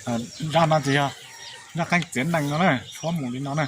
Zaj no ces yog zaj qeej txiav nees no na, tshuab mus li no na.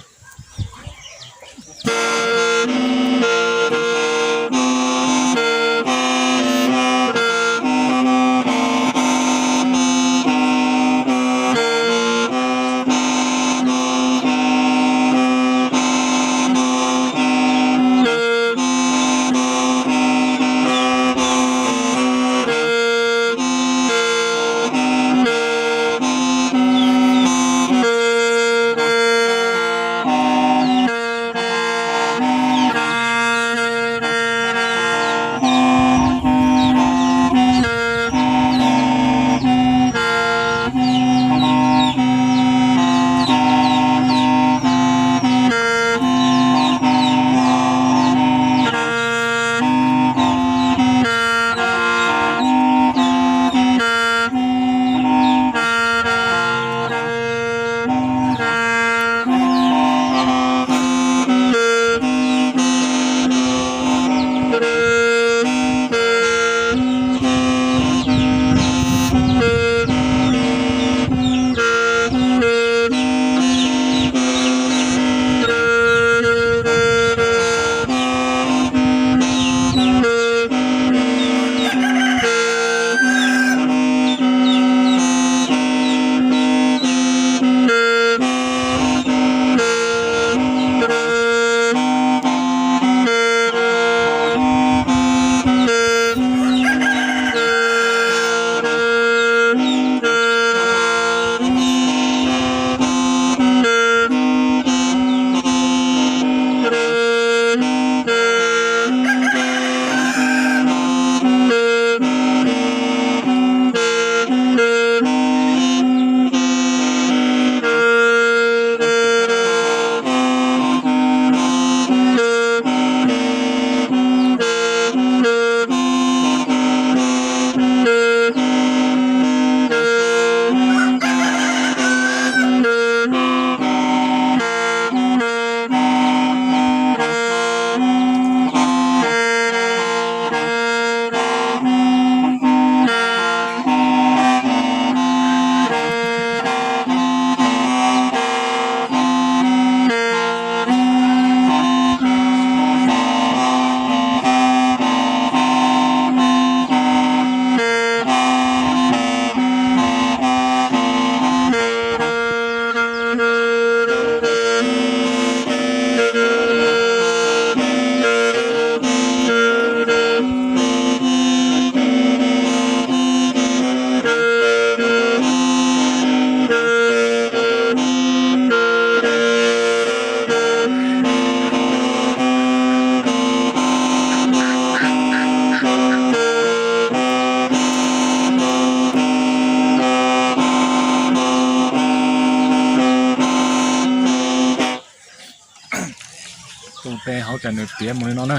Tus tes hauv ces nws piav mus li no na.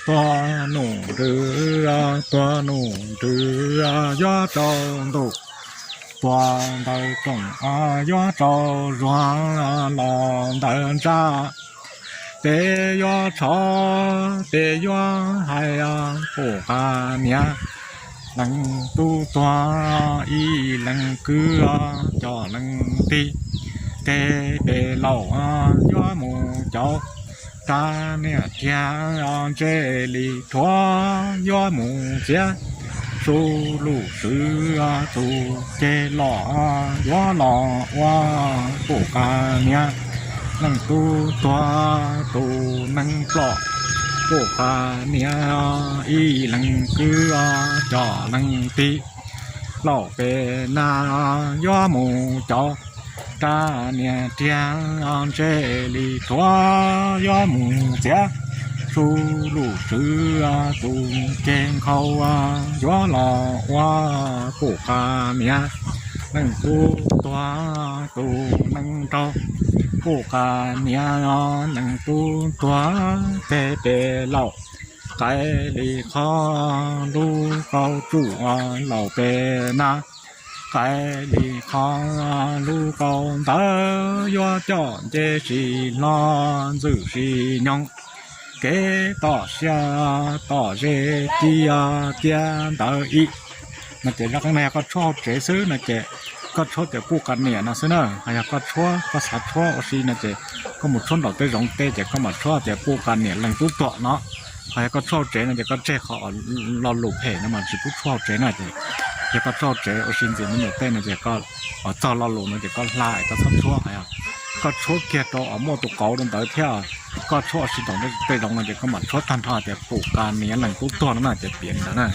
Tuag num nrws, tuag num nrws yuav tsaus ntuj, tuag ntawm rooj yuav tsaus zuag, los ntawm ntsa tes yuav tshov, tes yuav hais pum qas niam. Leej tub tuag ib leeg kwv, cov leej tij tes pem laus yuav mus caum, rab niag riag ntsej li rhuav yuav mus txiav, su lus swv tus ceg los yuav los ua pum qas niam. Leej tub tuag tus neeg plom, pum qas niam ib leeg kwv, cov leej tij laus pem na yuav mus caum, rab niag riag ntsej li rhuav yuav mus txiav, su lus swv tus ceg nkhaus yuav los ua pum qas niam. Leej tub tuag tus neeg nraug, pum qas niam. Leej tub tuag tes pem laus, qaim li qhov lub kaus tsum laus pem na, qaim li qhov lub kaus ntawd yuav coj nce sis hlo ntxwm sis nyoog, kev tom sia tom ze ci tiab ntawd ib. No ces zaj qeej no yog koj tshuab hauv tsev xwb no ces koj tshuab tias kuj qa niam no xwb na. Ho yog koj tshuab, koj xav tshuab ua si no ces koj mus tshuab nraum tej zoov tej ces koj mam tshuab tias kuj qa niam leej tub tuag no. Ho yog koj tshuab hauv tsev no ces koj tseg qhov lo lus phem no mas tsis pub tshuab hauv tsev na ces. Yog koj tshuab hauv tsev ua si ntxias me nyuam tej no ces koj, txog lo lus no ces koj hla es koj txhob tshuab. Ho yog koj tshuab kiag rau uas muaj tus qauv rau ntawd thiab koj tshuab ua si nraum tej zoov no ces koj mam tshuab tag nrho tias kuj qa niam leej tub tuag no na ces piav li ntawd na.